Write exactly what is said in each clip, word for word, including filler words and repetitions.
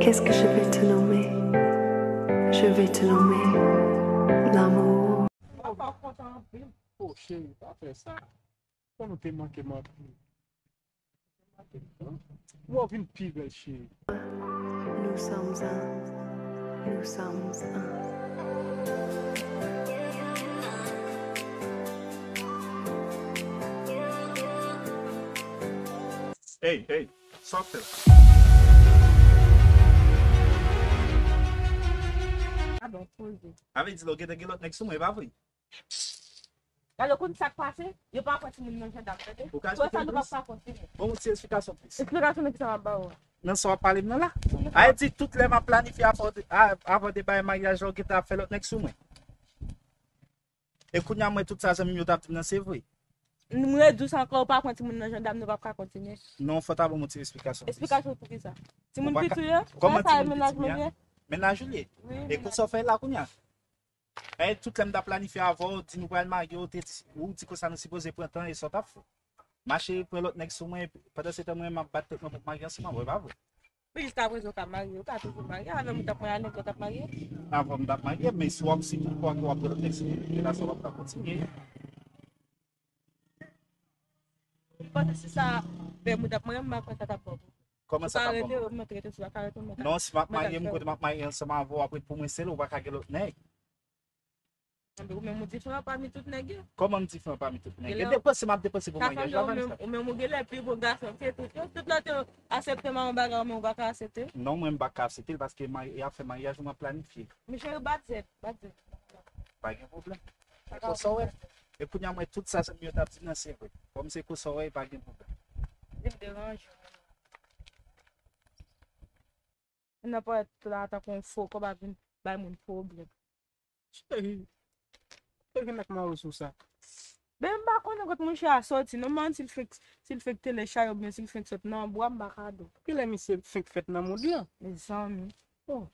Qu'est-ce que je vais te nommer? Je vais te nommer l'amour. Papa kontan anpil. Oh, cheri, pa fè sa. Kon nou te manke m anpil. Ou vin pi bèl, cheri. Nous sommes un. Nous sommes un. Hey, hey, sa w ap fè la? A bon, poze. Sa vle di la w gentan gen lòt nèg sou mwen, e pa vre? Gade, ou konn sa k pase? Yo pa pran timoun nan jandam, tande? Ou ka Pou sa, esplike nou m pa plis? pa kontinye. Ban m yon ti esplikasyon plis. Esplikasyon nan ki sa m ap ba ou? Nan sa w ap pale m nan la? A di tout lè m ap planifye avan de, a- avan de bay maryaj la, w gentan ap fè lòt nèg sou mwen. E kounye a mwen tout sa zanmi m yo t ap di m nan se vre. M redwi sa ankò, ou pa pran timoun nan jandam, nou p ap ka kontinye. Non, fò w ta ban m yon ti esplikasyon plis. Esplikasyon pou ki sa? Timoun Ou pa ka- piti yo? Kòman Sa timoun mennaj piti m ye a? mwen ye? Mennaj ou l ye? Wi, E konsa w fè l la kounye a? E tout lè m t ap planifye avan w, di nou pral marye, w te di, ou di konsa nou sipoze pran tan e sa w t ap fè. Mache pran lòt nèg sou mwen, pandan se tan mwen m ap bat tèt mwen pou m marye ansanm avè w, e pa vre? Men jiska prezan ou ka marye, ou ka toujou marye. Avè m ou t ap marye, avè m t ap marye. Avan m t ap marye, men si w ap sipoze w ap pran lòt nèg sou mwen, e la sa w ap ka kontinye. M panse si sa, bèm ou t ap marye, m pa kwè sa t ap bon. Kòman Ou sa ka t ap rete, bon? Ou mèt rete sou la, ka rete, ou mèt. Non, si m ap marye, m kote m ap marye ansanm avè w, apre pou mwen sèl, ou pa ka gen lòt nèg. Anben, ou menm ou diferan pami tout nèg yo. Kòman m diferan pami tout nèg? Gen E lè- depanse m ap depanse pou Sa fè maryaj ke la, ou menm, Vanessa. Ou menm ou gen lè pi bon gason ke tout yo. Tout lòt yo aksepte m a yon bagay, ou menm ou pa ka aksepte. Non, mwen m pa ka aksepte l paske mari- afè maryaj ou m ap planifye. Mesye yo bat zèt, bat zèt. Pa gen pwoblèm. E konsa w wè. E kounye a mwen tout sa zanmi yo t ap di m nan se vre. Kòm se konsa w wè, pa gen pwoblèm. Li deranje. Nan parèt la tankou yon fo kòb ap vin bay moun pwoblèm. Cheri, te gen nèg mari sou sa. Ben m pa konnen kot mouche a soti non, man si l fenk, si l fenk telechaje oubyen si l fenk sot nan bwa m pa ka di w. Kilè misye fenk fèt nan mond lan? Mezanmi. Oh.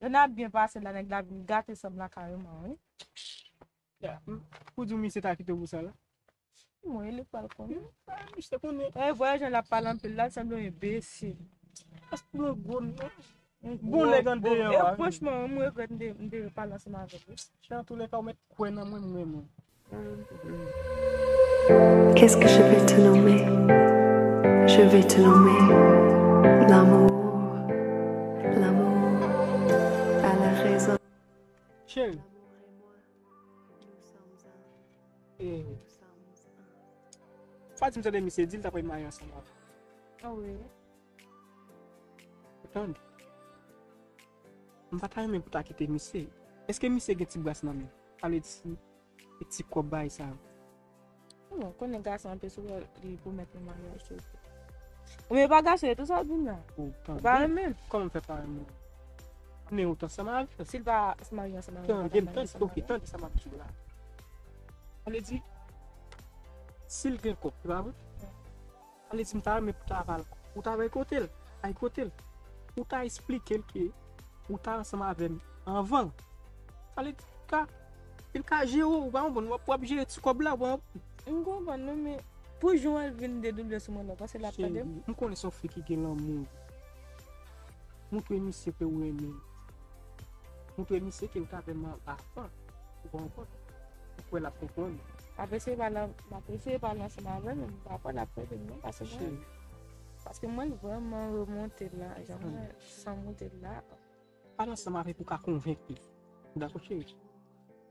Lè n ap byen pase la nèg la vin gate sanm la kareman wi. Pou di w misye ta kite w pou sa la? Mwen li pral konnen. Misye konnen. E vwè jan l ap pale anpil la, l sanble yon enbesil. Paske yon gwo nèg. Bon nèg andeyò E a. Franchman, mwen regrèt m te, m te pale ansanm avè l. An tou lè ka, ou mèt kwè nan mwen, m renmen w. Qu'est-ce que je vais te nommer? Je vais te nommer l'amour. L'amour à la raison. Cheri, e, Fatim tande misye di l ta pral marye ansanm avè w. Ah wi. Tande. M pa ta renmen pou ta kite misye. Èske misye gen ti bras nan men? Sa vle di, e ti kòb bagay sa yo. Bon, konnen gason anpil sou li pwomèt yon maryaj tou. Ou men pa gason, e tou sa w di m la. Ou Ou pa renmen m. Kòman m fè pa renmen w? Men ou t ansanm avè l. Si l pa se marye ansanm avè m, Tande, m tande, ok, tande sa m ap di w la. Sa vle di, si l gen kòb, se pa vre? Sa vle di, m ta renmen pou ta al, ou ta al kote l, al kote l. Ou ta esplike l ke ou ta ansanm avè m anvan. Sa vle di, ka, li ka jere w, ou pa konprann, w ap, w ap jere ti kòb la, ou pa konprann. M konprann, non, men pou jan w al vin dedoule sou mwen la, w panse l ap tande m? Cheri, m konnen se yon fi ki gen lanmou. Montre misye ke ou renmen l. Montre misye ke ou ta vrèman avan. Ou konprann? Ou kwè l ap konprann? M ap eseye pale, m ap eseye pale ansanm avè l, men m pa kwè l ap tande m non, paske mwen, paske mwen vrèman remonte la, jan mwen sanm monte la. Pale ansanm avè l pou w ka konvenk li. Dakò, cheri?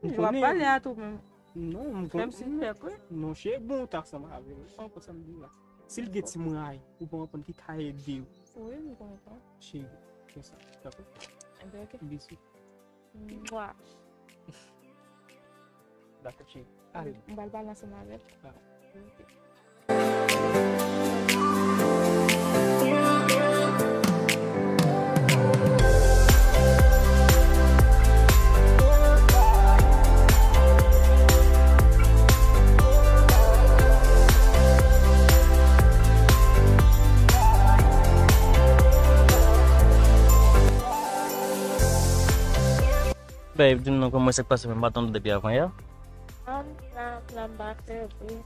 M konnen. W ap pale a tou menm. Non, m konnen. Menm si l fè kwè. Non, cheri, bon, ou ta ansanm avè l. Ou konprann sa m di w la? Si l gen ti mwayen, ou konprann ki ka ede w. Wi, m konprann. Cheri, fè sa. Dakò? Enben, ok. Bisou. Mwa. Dakò, cheri. Ale. M pral pale ansanm avè l. Babe, di m non, kòman sa k pase, men m pa tann ou depi avan yè. An, la, la, m pa fè vre.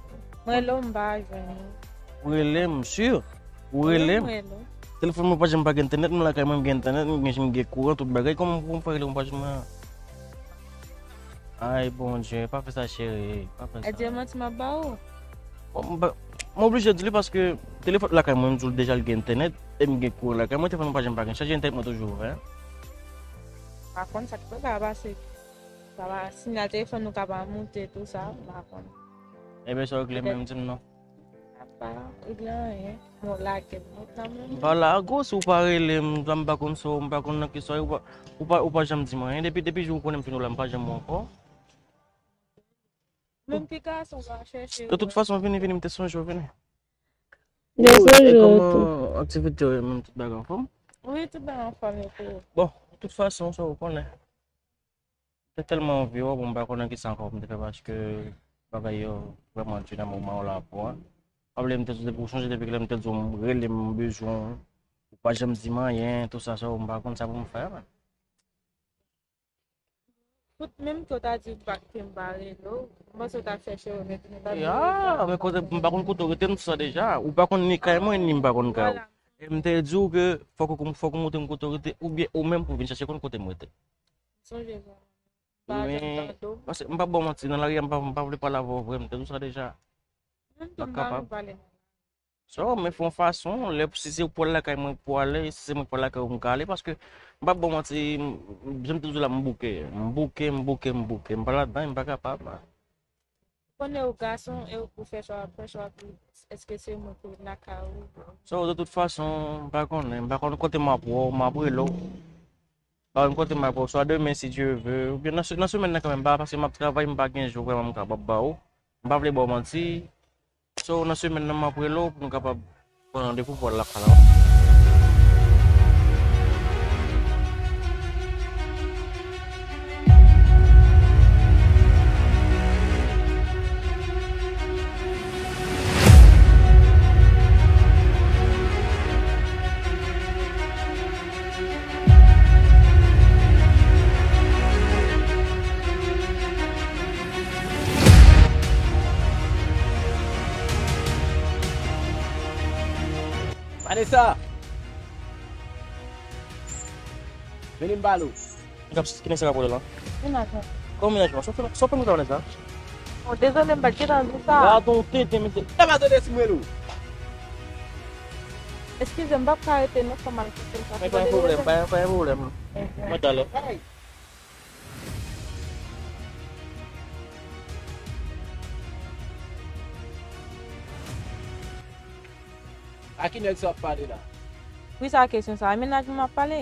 Mwen rele w, m pa jwenn ou. Ou rele m, sure. Ou rele m. Mwen rele w. Telefòn mwen pa janm pa gen entènèt, mwen lakay mwen, m gen entènèt, m gen, m gen kouran, tout bagay. Kòman pou m fè rele mwen pa janm... Ay, Bondye, pa fè sa, cheri, pa fè sa. Adye manti m ap ba ou. Bon, m pa, m oblije di li paske telefòn lakay mwen, m di w deja l gen entènèt, e m gen kouran lakay mwen, telefòn mwen pa janm pa gen chaj, entènèt mwen toujou ouvè. Pa konn sa k pral pase. Sa va, sinyal telefòn nou ka pa moute, tou sa, m pa konn. Ebyen, sa w regle menm, di m non. Apa regle anyen. Bon, lage m nan men m. M pa lage w si w pa rele m, m pa konn sa w, m pa konn nan kisa w ye, ou pa, ou pa, ou pa janm di m anyen. Depi, depi jou ou konnen m fin w la, m pa janm wè w ankò. Menm ti gason w pa chèche. De tout fason, vini, vini, m te sonje w, vini. Yo sonje w tou. Kòman aktivite yo ye menm, tout bagay anfòm? Wi, tout bagay anfòm, yo tou. Bon, de tout fason, sa w konnen. M te tèlman anvi w, bon, m pa konn kisa ankò pou m te fè paske bagay yo vrèman di nan moman w la pou an. Pa bliye m te di w depi w sonje depi lè m te di w m rele m bezwen w, ou pa janm di m anyen, tou sa, sa, m pa konn sa pou m fè, man. Fout menm ke w ta di w pa, ke m pa rele w, m panse w ta chèche w, men ke m ta di w... Ya, men kote, m pa konn kote w rete, m di sa deja. Ou pa konn ni kay mwen, ni m pa konn kay ou. Vwala. E m te di w ke fòk ou, fòk ou montre m kote w rete, oubyen ou menm pou w vin chèche konn kote m rete. Sonje sa. Pa janm tande w. Paske m p ap ba w manti, nan lari a m pa, m pa vle pale avè w vre, m te di w sa deja. Menm tou m pa renmen pale nan lari. So, men fè yon fason, lè, si se pou w al lakay mwen pou w ale, si se mwen pou w al lakay ou m ka ale, paske m p ap ba w manti, m, jan m te di w la, m bouke, m bouke, m bouke, m bouke, m pa ladan, m pa kapab. Konnen ou gason e ou fè sa w ap fè, sa w ap di, èske se mwen ki vin lakay ou? So, de tout fason, m pa konnen, m pa konn kote m ap wè w, m ap rele w. M pa konn kote m ap wè w, swa demen, si Dye vle, oubyen nan se-, nan semèn nan kanmenm, pa, paske m ap travay, m pa gen jou vrèman m kapab ba w. M pa vle ba w manti. So, nan semèn nan, m ap rele w pou nou kapab pran randevou pou w al lakay la. Vanessa! Vini m pale w. Gad ki nèg sa k ap rele la. Menaj mwen. Kòman menaj mwen? Sa w fè, sa w fè m konsa, Vanessa? Oh, dezole, m pa t gentan di sa. Gad yon tenten, mesye. Sa pa tande si m rele w. Eskize m, m p ap ka rete non, fò m al kouche sa. Men pa gen pwoblèm, pa, pa gen pwoblèm. Mwen talè. A ki nèg sa w ap pale la? Wi, sa kesyon sa? E menaj mwen m ap pale.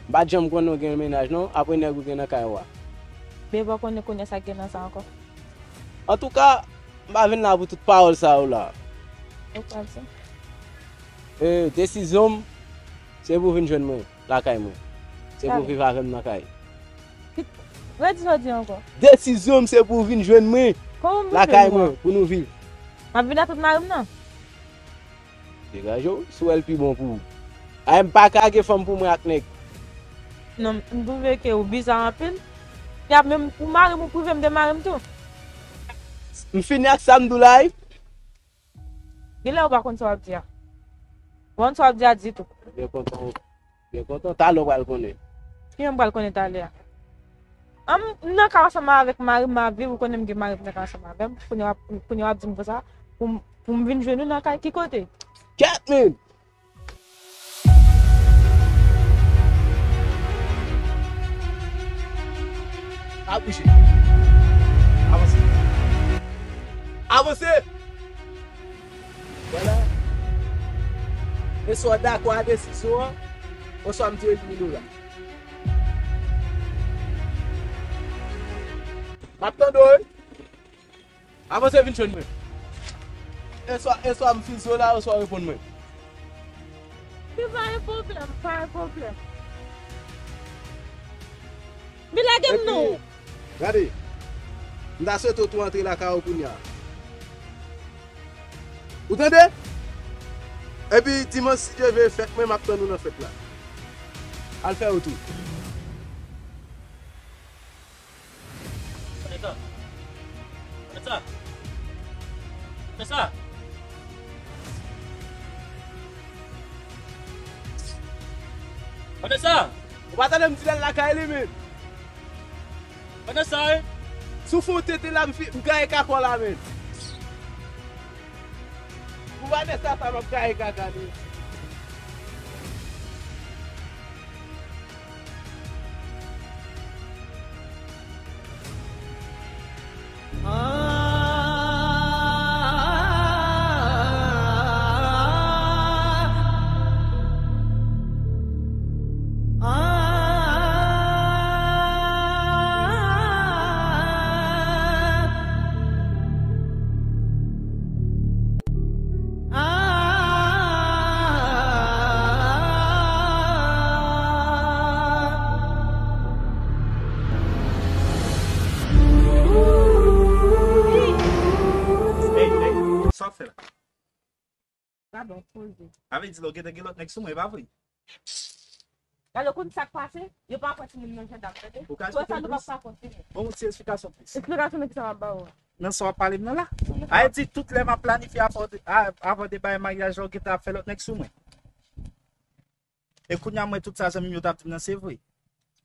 M pa t janm konnen w gen menaj non, apre nèg ou gen nan kay ou a. Men pa konnen kounye a sa k gen nan sa ankò. Antouka, m pa vin la pou tout pawòl sa yo la. Ou pral sa? E, desizyon m, se pou w vin jwenn mwen lakay mwen. Se pou w viv avè m nan kay. Redi sa w di ankò. Desizyon m se pou w vin jwenn mwen lakay mwen pou nou viv. M ap vin ak tout mari m nan. Degaje w, si w wè l pi bon pou ou. Ay, m pa ka gen fanm pou mwen ak nèg. Non, m twouve ke ou biza anpil. Y ap menm pou mari m, ou prive m de mari m tou. M fini ak sa m di w la wi. Genlè ou pa konn sa w ap di a. Ou pa konn sa w ap di a ditou. Byen kontan, byen kontan. Talè w pral konnen. Kijan m pral konnen talè a? An, m nan kay ansanm avèk mari m, m ap viv, ou konnen m gen mari m nan kay ansanm avè m. Kounye a w ap, kounye a w ap di m konsa, pou m, pou m vin jwenn ou nan kay, ki kote? Kèt, men! Pa bouje. Avanse. Avanse! Vwala. Eswa w dakò a desizyon an, oswa m tou elimine w la. M ap tande w wi. Avanse vin jwenn mwen. Eswa, eswa m fize w la, oswa w reponn mwen. Men pa gen pwoblèm, pa gen pwoblèm. Men lage m non. Epi, gade, m ta swete w tou antre lakay ou kounye a. Ou tande? Epi dimanch, si Dye vle, fèt mwen, m ap tann ou nan fèt la. Al fè w tou. Vanessa! Vanessa! Vanessa! Vanessa! Ou pa tande m di l al lakay li, men. Vanessa, wi. Si w fè yon tete la, m fi-, m gaye kaka w la, men. Pou Vanessa sa, m ap gaye kaka li. Hey, hey, sa w ap fè la? Gade yon poze. Sa vle di la, w gentan gen lòt nèg sou mwen, e pa vre? Gade, w konn sa k pase? Yo pa pran timoun nan jandam, tande. Ou ka esplike m plis? Bon, yon ti esplikasyon plis. Esplikasyon nan ki sa m ap ba w an? Nan sa w ap pale m nan la? A vle di tout lè m ap planifye avè w de, a, avè w de bagay maryaj la, w gentan ap fè lòt nèg sou mwen. E kounye a m wè tout sa zanmi m yo t ap di m nan se vre.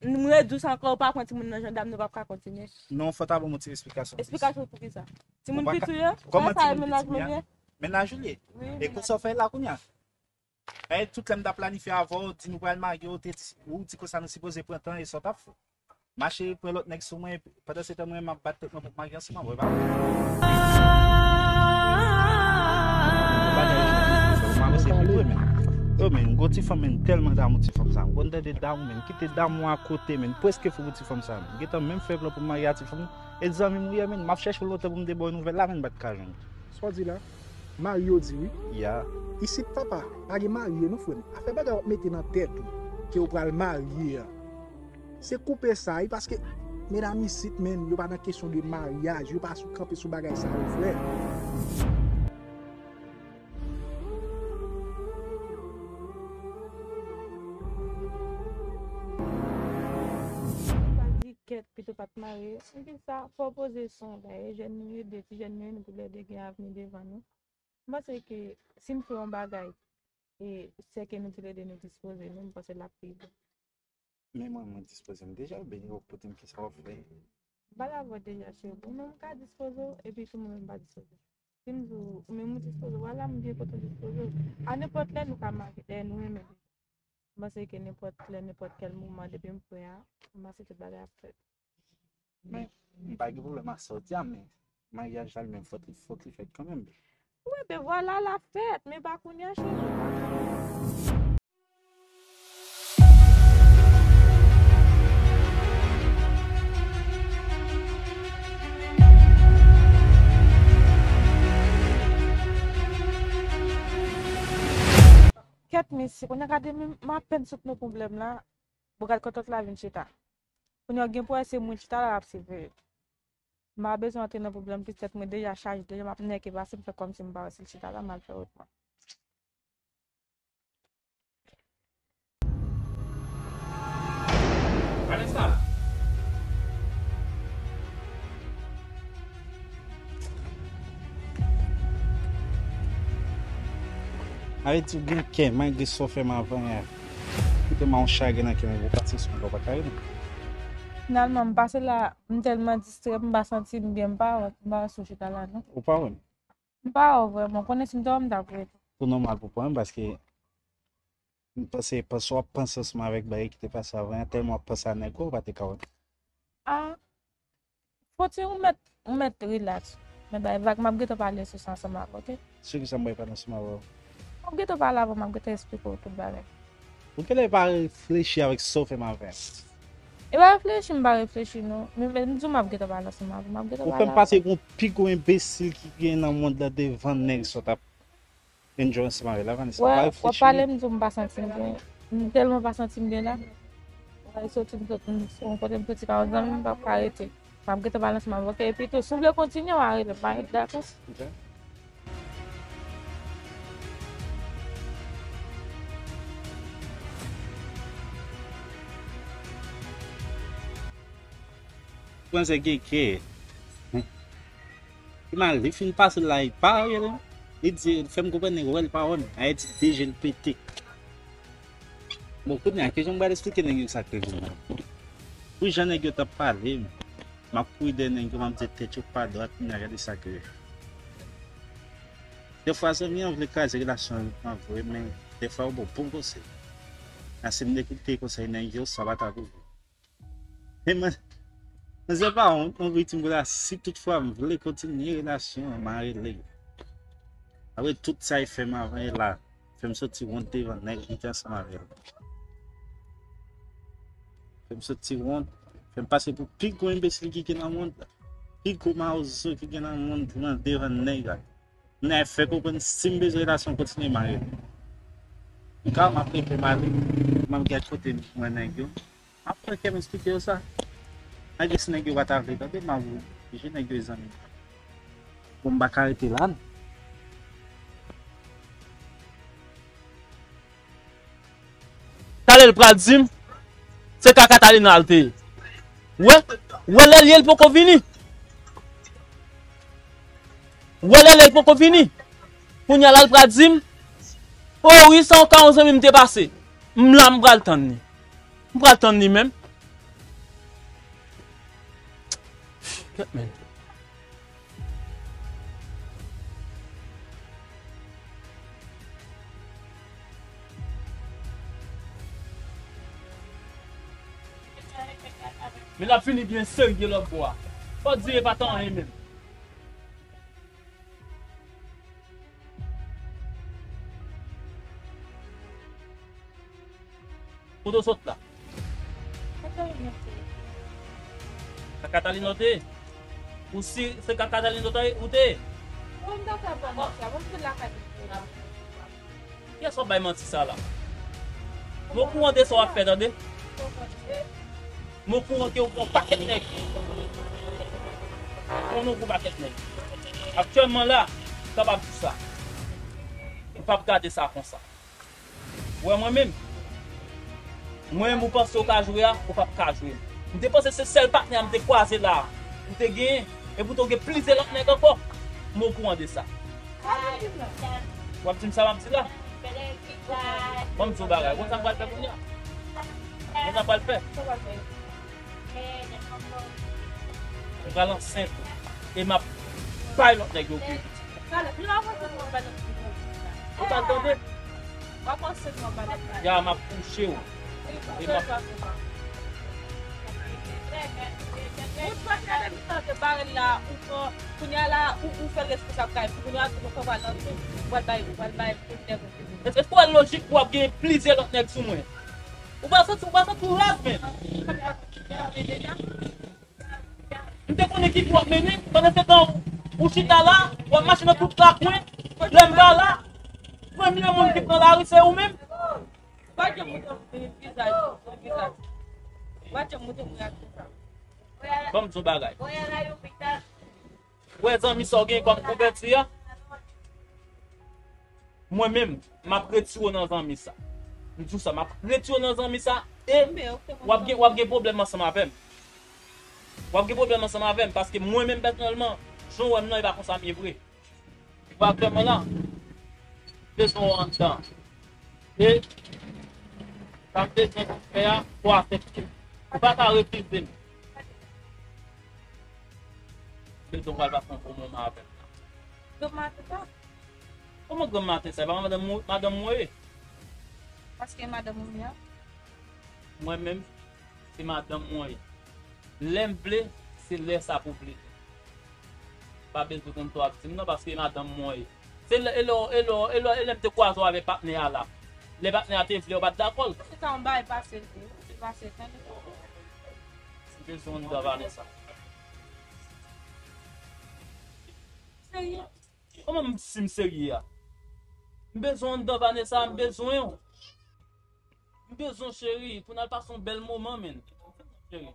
M redwi w sa ankò, ou pa pran timoun nan jandam, nou p ap ka kontinye. Non, fò w ta ban m yon ti esplikasyon plis. Esplikasyon pou ki sa? Timoun piti w ye? Kòman sa e mennaj mwen ye? Mennaj ou l ye? Wi, mennaj. E konsa w fè la kounye a? E tout lè m t ap planifye avè w, di nou pral marye, w te di, ou di konsa nou sipoze pran tan e sa w t ap fè. Mache pran lòt nèg sou mwen, epi pandan se tan mwen m ap bat tèt mwen pou m marye ansanm avè w, e pa vre? Bagay yo, m avanse pi pre, men. Yo, men, m gon ti fanm, men, m tèlman damou ti fanm sa. M konn tande damou, men, m kite damou a kote, men, m prèske fou pou ti fanm sa, men. M gentan menm fè plan pou m marye a ti fanm. E zanmi m ou ye, men, m ap chèche w lontan pou m te ba w nouvèl la, men, m pa t ka jwenn ou. Sa w di la? Mari yo di wi. Ya. Isit papa, pa gen marye non frè m. Afè bagay w ap mete nan tèt ou ke w pral marye a. Se koupe sa wi, paske medam isit menm, yo pa nan kesyon de maryaj, yo pa sou kanpe sou bagay sa yo, frè. Sa di kèt pito pa t marye. Epi sa, fò w poze son, dayè jèn nou ye, de ti jèn nou ye, nou toulède gen avni devan nou. M panse ke si n fè yon bagay, e sèke nou toulède nou dispoze nou, m panse l ap pi bon. Men mwen, mwen dispoze m deja, oubyen ou ap pote m kisa w ap fè? M pale avè w deja, cheri. Ou menm ou ka dispoze w, epi tou mwen menm m pa dispoze. Si m di w, ou menm ou dispoze w, vwala m byen kontan dispoze w. A nenpòt lè nou ka marye, dayè nou renmen deja. M panse ke nenpòt lè, nenpòt kèl moman, depi m prè a, m panse tout bagay ap fèt. Men, m pa gen pwoblèm ak sa w di a, men maryaj la li menm fòk li, fòk li fèt kanmenm. Wi, ben vwala, l ap fèt, men pa kounye a, cheri, pa kounye a. Kèt mesye, kounye a gade m, m apèn sot nan pwoblèm la. Bon, gad kote lòt la vin chita. Kounye a gen pou wè se mwen chita la, l ap siveye. M pa bezwen antre nan pwoblèm plis, tèt mwen deja chaje, deja m ap nèke pase, m fè kòmsi m pa wè si l chita la, m al fè wotman. Vanessa! Avè di w gen kè, malgre sa w fè m avan yè. Kite m a yon chagren nan kè mwen, ou pase sou mwen, ou pa ka rele m. Finalman, m pase la, m tèlman distrè, m pa santi m byen, m pa wè, m pa wè si w chita la, non. Ou pa wè m? M pa wè w vrèman, konnen si m te wè w, m t ap rele w. Ou nòmal pou w pa wè m, paske m panse, panse w ap panse ansanm avèk bagay ki te pase avan an, tèlman w ap panse a nèg ou, ou pa te ka wè m. Ah, Foti, ou mèt, ou mèt rilaks. Mèt bay vag, m ap gentan pale sou sa ansanm avè w, oke? Sou ki sa m bay pale ansanm avè w? M ap gentan pale avè w, m ap gentan esplike w tout bagay. Ou genlè pa reflechi avèk sa w fè m avè a. E pa reflechi, m pa reflechi, non. Men, men, m di w m ap gentan pale ansanm avè w, m ap gentan pale avè w. Ou fè m pase pou yon pi gwo enbesil ki gen nan mond lan devan nèg sa w t ap enjoy ansanm avè l la, Vanessa. Wè, w ap pale, m di w m pa santi m byen. M tèlman pa santi m byen la. Mwen soti, m sot, m, m kote m soti ka yon zanmi, m p ap ka rete. M ap gentan pale ansanm avè w, oke? Epi tou, si w vle kontinye, w a rele m, m a rete, dakò? Ok. Manzè gen kè. Pi mal, li fin pase la, li pa rele m. Li di, li fè m konprann li wè l pa wè m. Ayiti deje l pete. Bon, kounye a, ki jan m pral esplike nèg yo sa k rive la? Pou jan nèg yo t ap pale m, m ap kouri dèyè nèg yo, m ap di tèt yo pa dwat, kounye a gade sa k rive. Defwa zanmi an vle kraze relasyon an vre, men defwa yo ba w bon konsèy. Nan si m te koute konsèy nèg yo, sa pa t ap rive. E mwen, mwen se pa yon, yon viktim la, si toutfwa m vle kontinye relasyon an, m a rele. Apre tout sa e fè m avan e la, fè m soti wont devan nèg m te ansanm avè l. Fè m soti wont, fè m pase pou pi gwo enbesil ki gen nan mond la. Pi gwo mawozo ki gen nan mond lan devan nèg la. Nèg fè konprann si m bezwen relasyon kontinye m a rele. M ka m ap rete m ale, m ap gad kote m wè nèg yo. M ap pran kè m esplike yo sa. Malgre si nèg yo pa ta vle tande, m ap oblije nèg yo zanmi. Bon, m pa ka rete la non. Talè l pral di m se ka Catalina l te ye. Wè, wè lè l ye l poko vini. Wè lè l ye l poko vini. Kounye a la l pral di m, o wi, sa yon ka yon zanmi m te pase. M la m pral tann li. M pral tann li menm. Kèt men. Men l ap fini byen serye lòt bò a. Fò di e pa t anyen menm. Kote w sot la? Katalina te. Sa Katalina w te? Ou si se ka Katalina w te, ou te? Mwen m ta ka ba manti a, mwen m te lakay li. Kiyès w ap bay manti sa la? Mwen okouran de sa w ap fè, tande? Mwen okouran ke w pran pakèt nèg. Ou konnen w pran pakèt nèg. Aktyèlman la, m kapab di sa. M p ap gade sa konsa. Ou wè mwen menm? Mwen menm ou panse ou ka jwe a, ou p ap ka jwe m. M te panse se sèl patnè a m te kwaze la a ou te genyen, epi ou te gen plizyè lòt nèg ankò. M okouran de sa. W ap di m sa m ap di la? Ban m di w bagay. Ou konn sa m pral fè kounye a? Ou konn sa m pral fè? Ou pral ansent. E m ap bay lòt nèg yo kou. Ou pral tande? Ya, m ap kouche w. E m ap Ou pa gade mitan de barèl la, ou pran, kounye a la, ou, ou fè l responsab kay, kounye a, ou pral nan tou, ou pral bay, ou pral bay, pou nèg ou. Èske w wè lojik pou w ap gen plizyè lòt nèg sou mwen? Ou pa santi, ou pa santi w rèv, men. M te konnen ki kou w ap mennen, pandan se tan ou chita la, w ap mache nan tout lakwen, lè m pa la, premye moun ki pran lari se ou menm. Pa janm montre m vizaj, vizaj. Pa janm montre m reyaksyon sa. Ban m di w bagay. Ou wè zanmi sa w gen kòm konvèti a? Mwen menm, m ap retire w nan zanmi sa. M di w sa, m ap retire w nan zanmi sa e w ap gen, w ap gen pwoblèm ansanm avè m. W ap gen pwoblèm ansanm avè m paske mwen menm pèsonèlman, jan w wè m nan, e pa konsa m ye vre. Ou pa vle mwen la? Bezwen w anndan. E sa m bezwen pou fè a, pou w aksepte. Ou pa ka refize m. Bezwen w al pase yon bon moman avè m. Granm maten sa? Kòman granm maten sa? E pa madanm mwen, madanm mwen ye? Paske madanm mwen ye a? Mwen menm, se madanm mwen ye. Lè m vle, se lè sa pou vle. Pa bezwen konn sa w ap di m non, paske e madanm mwen ye. Se lè, e lè, e lè, e lè, e lè m te kwaze w avèk patnè a la. Lè patnè a te vle, w pa t dakò l. Se ta yon bagay pase l te, se pase l tande. M bezwen w anndan Vanessa. Serye? Kòman m, si m serye a? M bezwen w anndan Vanessa, m bezwen w. M bezwen w cheri, pou n al pase yon bèl moman, menn. Cheri.